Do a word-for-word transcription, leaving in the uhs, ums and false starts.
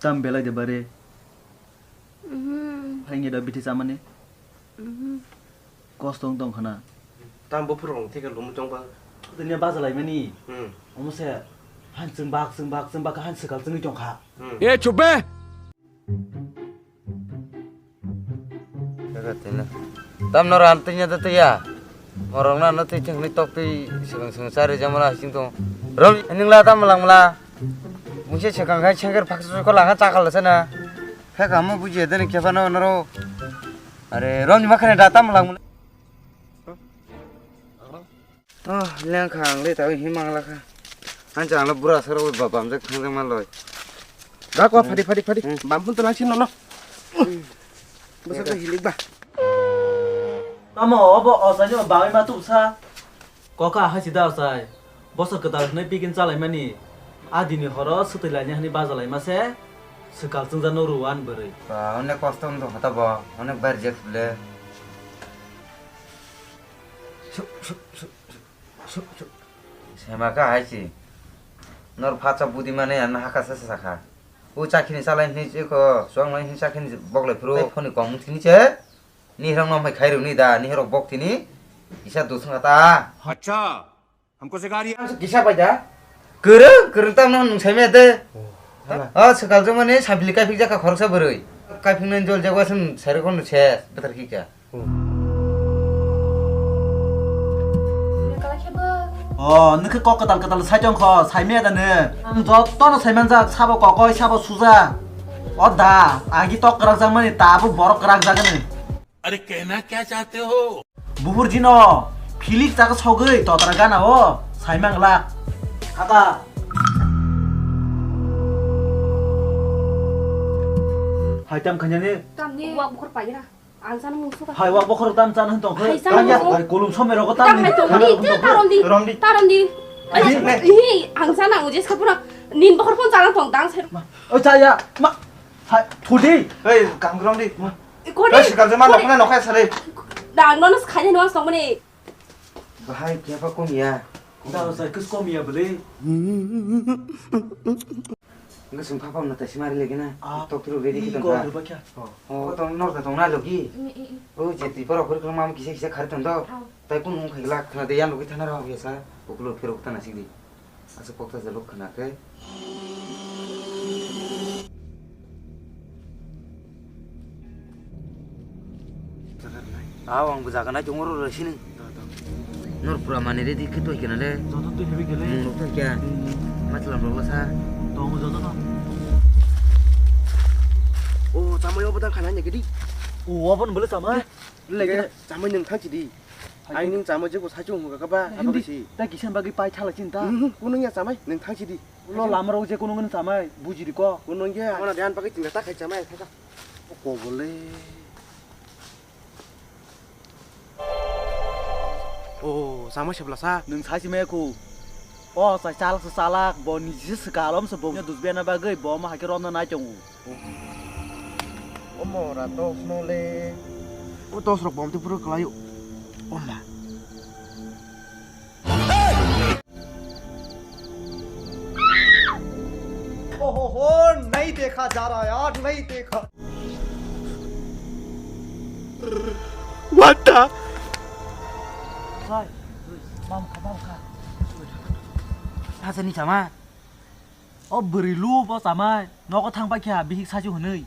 Tam belai de bare. Mhm. Phainge da bithi chamani. Mhm. Kosto wng tong khana. Tam buphuru rong thika lumu chong ba. Dunia baja lai mani. Hmm. Omo se han chwng bak, chwng bak, chwng bak, han swkal chwngwi tong kha. Hmm. E chup be. Jaga tene. Tam noro ang twinya da twiya. Morok na no twi thengni tok twi swkang swkang chari jamala hasing tong. Rom ningla tam lang mala. Mungse swkang khai sengker phak su ko lang chakal sana. Khe kamo buji deni kepano noro. Are rom ni makhane da tam lang mala. Oh, lengkha ang le tawi himang lakha. Ang chang lo bura soro ba bam jak thang jak ma loi. Ba ko phadi phadi phadi. Hmm. Bam phun to lang sin no no. Bwsa to hilik ba. Tamo obo osai no bangwi ma tubsa. Koka hai sida osai. Boso kwtal hwnwi pigin chalaimani. A dini horo swtwi laini hwnwi baja laima se. Swkal chwngja no ruwan bwrwi. Ba, onek kosto wng tong kha ta bo. Onek bar jak le. Suk, suk, suk, suk, suk, suk. Sema kha hai si. Nor phatsa budi mane ang hakha sa sa kha. U chakhini salai hini se ko, suang nai hini chakhini boklai phuru. Phone ni kong thini che. Ni rong no mai khai runi da, ni rok bok tini. Isa dusung ata. Acha. Hamko sikha riya hai. Kisa pai da. Kwrwng, kwrwng tam no nung sai me de. Oh, hala. Oh, swkal jomani sabili kaipik jaka khoroksa bwrwi. Kaipik nani jol jago aswng sai rok no se, betar kika. Oh, nokhe kok kwtal kwtal sai tong kho, sai me da ne. Ang joto no sai manjak, sabo kokoi, sabo suja. O da, agi tok kwrak jak mani, ta bo borok kwrak jak ni. अरे कहना क्या चाहते हो? Buhur jino, Felix taka sogwi totra gana o, saimang lak. Haka. Hai tam khanya ni? Tamni. Wak bukhur pagira. Ang sana musuka. Hai wak bukhur tam chana hwn tong khe. Hai sana musuka. Hai kulum somai rogo tam ni. Tam hai tong ni, te taron di. Rom di. Taron di. Ai, hi, ang sana uje sapura. Nin bukhur pon chana tong dang sai. Ma, o chaya, ma. Hai, thudi. Ei, kang grong di. Ma. Kori. Ei, sikal jema nokna nokha sale. Dang nono khaide no song mani. Bahai kya pa kom ya? Da sai kus kom ya bole. Ngasung papa na tasi mari lagi na. Ah, tok turu ready i kita ko da. Rupa kya? Oh, tong nor da tong na logi. Oh, je ti pora kori kala mam kisa kisa khari tong do. Tai kun mung khagla khna de yan logi thana ro ya sa. Uklo phero tana sigi. Asa kokta jaluk khna khe. Aw, ang bo jaga nai tongo ro sini. Nor pura mani ready khe toi kena le. Joto twi hebi kele. Mung rok thang kya. Hmm. Matlam rok la sa. Tongo joto no. O, chamai obo dang khana nya gidi. O, obo bole chamai. Lege. Chamai nung thang chidi. Hai. Ai ning chamai jebo sa chung ga ba. Hindi. Aba si. Ta kisan bagi pai thala chinta. Hmm, kunung ya chamai nung thang chidi. Lo lama rok je kunung nung chamai. Buji di ko. Kunung ya. Mana dian pakai tinggal tak khai chamai. Ko bole. O, sama sebla sa. Nwng sai si maya khu. O, sai chalak sa chalak, bo ni jisi swkalom sa bo. Nya dus bena bagwi bo ma haikhe romna nai tongo. Omo ra dos no le. O dos rok bom te puro kwlai o. Omo. ओहो हो, नहीं देखा जा रहा यार, नहीं देखा। What the? Oi, mam kha, mam kha. Asa ni chamai. O bwrwi lu bo chamai. Nogo thang pai kha bihik sachu hwnwi.